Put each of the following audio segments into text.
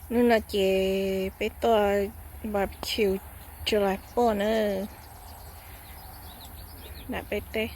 Hnub no ces peb tuaj barbecue tsuas lais poj na, nram peb teb.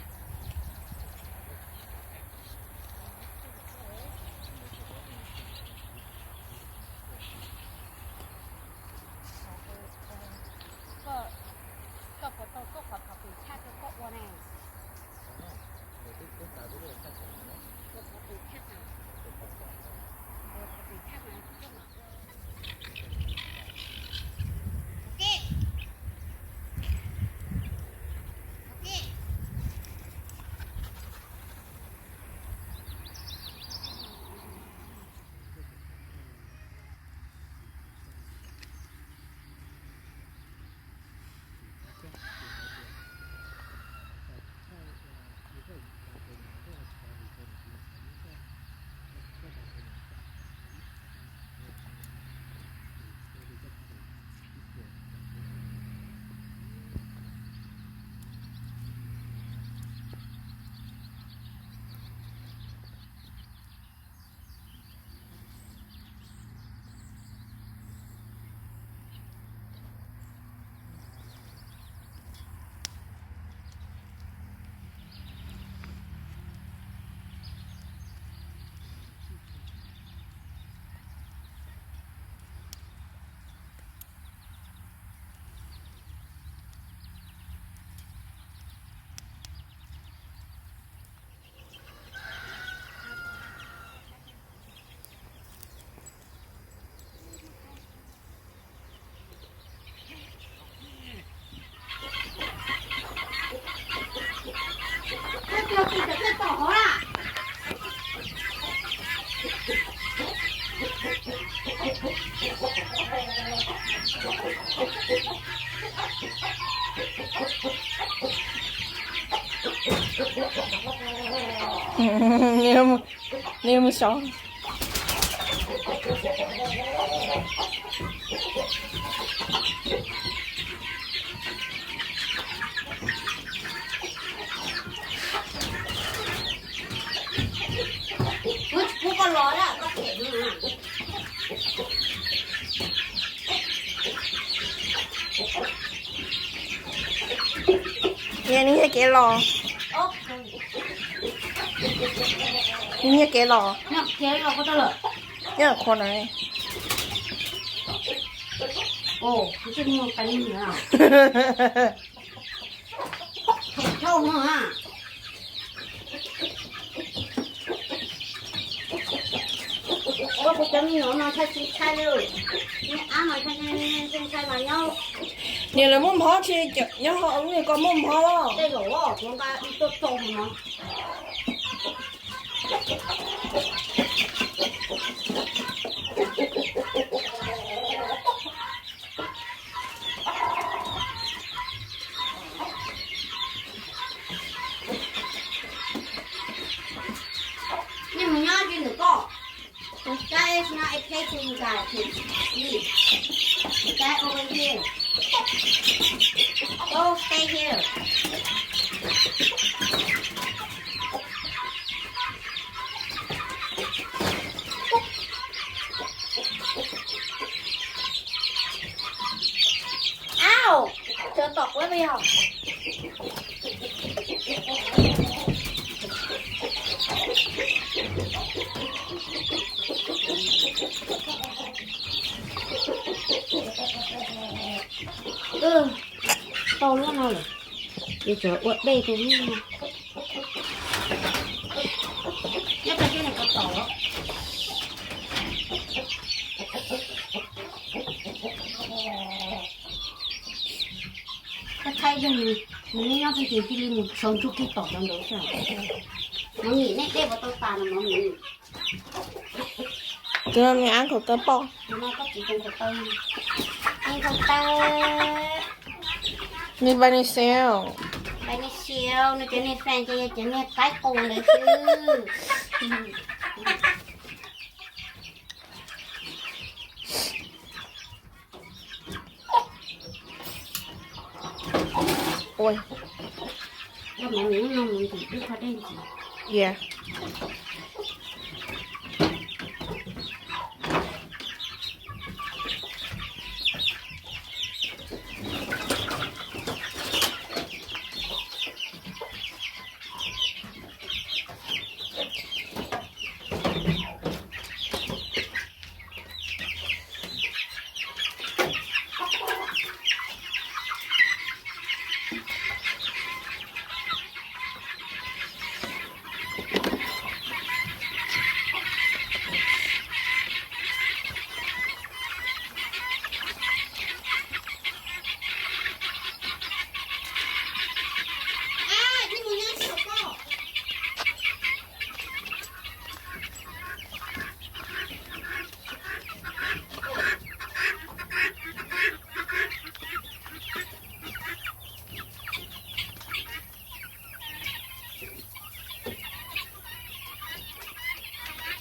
Nws mus sov. Nws nyiag kev los. Nws nyiag kev los. Nyob qhov na. Ua kuv cov me nyuam mas ntshai tsis ntshai li, me ab mas ntshai ntshai mas nyob. Niam lawv muaj mhob tsis nyob hauv, niam koj muaj mhob los? Tej zaum kuv nqa ib tuaj tso no. Nej mus nyob ze ntawm koj. That is not a place for you guys to sleep. You guys over here. Don't stay here. Au, cov tom quab yog. Tau lub no lawm, yuav tsum ua dej rau lub no. Nyob rau siab nws tau tom los. Thaij thaij yog nws, nws nyob nyob txog ces cia li mus tshov ntsuag kiag tom cov ntawd xwb. Mov nyem nej dej puas tau tas no mov nyem? Tus no me ab nkaum tawb poj. Tus no koj txiv tus nkaum tawb. Nkaum tawb. Nws npaj nws xev. Npaj nws xev, nws cov niag fan ces yog cov niag qaib qus ntawd xwb. Ua,